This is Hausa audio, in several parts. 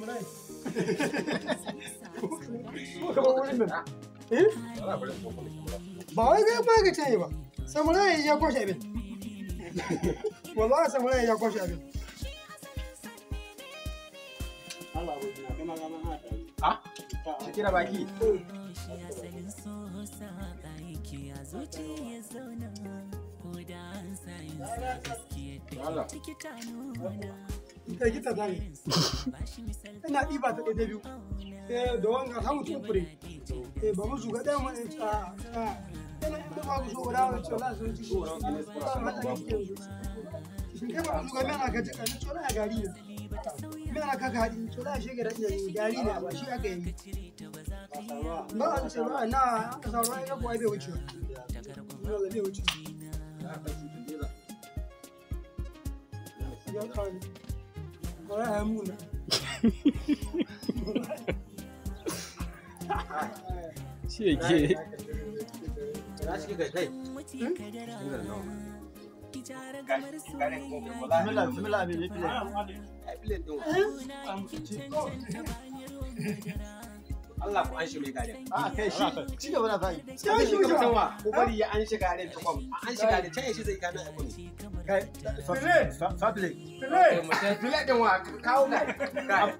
Samurai. Eh? Ba wai ga ba ka ce ba. Samurai ya kwashe abin. Wallahi samurai ya kwashe abin. Ah? Shi kira baki. Allah. Ita gita zai. Ina ɗiba ta ɗaya biyu. Eh da wanga samu tukure. Eh ba mu zuga ɗaya mu a a. Ina inda ba ku so guda wani cewa za su ci. Shin kai ba ku zuga mena ka jika ni cewa ya gari ne. Mena ka ka haɗi cewa ya shege da gari ne ba shi aka yi. Ba an ce ba na aka samu ai ko ai bai wuce. Ba bai wuce. Ya kan. Ba ya muna. Shi yake. Na shi kai kai. Bismillah, abin ya file. Allah ku an shi mai garin. A kai shi, ci gaba na fa'i. Sai shi wuce. Ku bari ya an shi garin tukwan. An shi garin can shi zai kano a kuni. Kai, fabile. File. File din wa kawo gari.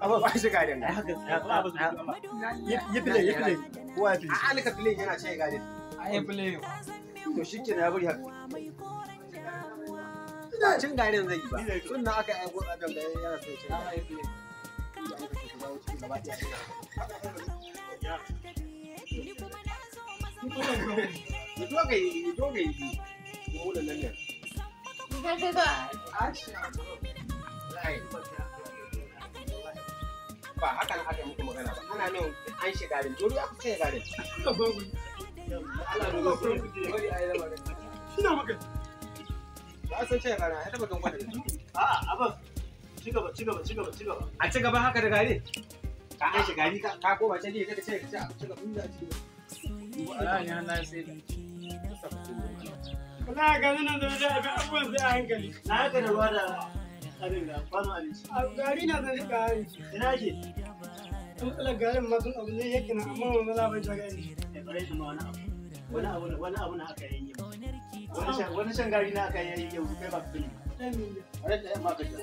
Abu an shi garin. Yi file, yi file. Kowa ya file. A alika file yana ce garin. Ai play. To shi kenan ya bari haka. Ina cin garin zai yi ba. Sunna aka yi aiko abin da yana so cin. Yi to ga yi. Mu da nan ne. Ba haka nan aka yi muku magana ba. Ana nan an shi garin. Dole aka ce garin. Allah ne bari a yi lamarin. Ina maka. Ba san ce garin. Ya taba kan gwada. A'a, Abbas. Ci gaba, ci gaba, ci gaba, ci gaba. A ci gaba haka da gari. Ka an shi gari ka koma can gefe ka ce ka ce a ci gaba inda a ci gaba. Wallahi ni hannu sai da. Wallahi ga nan da wajen abin abubuwan sai a hankali. Na haka da ruwa da abin da kwanon abinci. A gari na zan riƙa hari. Ina ke? Matsalar garin ma sun abu ne yake na amma wani matsala bai ta gani. Eh, ƙwarai shi ma wani abu. Wani abu wani abu na aka yi yau. Wani shan gari na aka yi yau kai ba ka sani. Ɗan min da. Ƙwarai da yamma ka sha.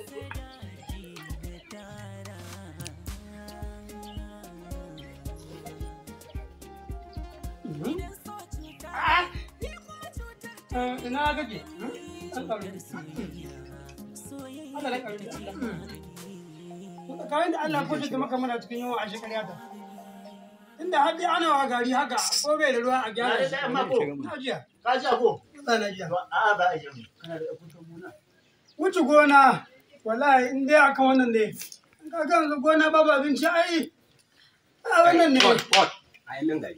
Ina kake? An ƙaru. Allah ya ƙaru da Allah. Kayan da Allah ko shi maka muna cikin yawa a shekara ta. Inda har dai ana wa gari haka ko bai da ruwa a gyara shi. Na da yamma ko? Na jiya. Ka ji ko? Allah na jiya. A'a ba a yi. Kana da kutan gona. Wuce gona wallahi in dai akan wannan ne. In ka ga yanzu gona babu abinci ai. A wannan ne. Pot, pot. A yi min gari.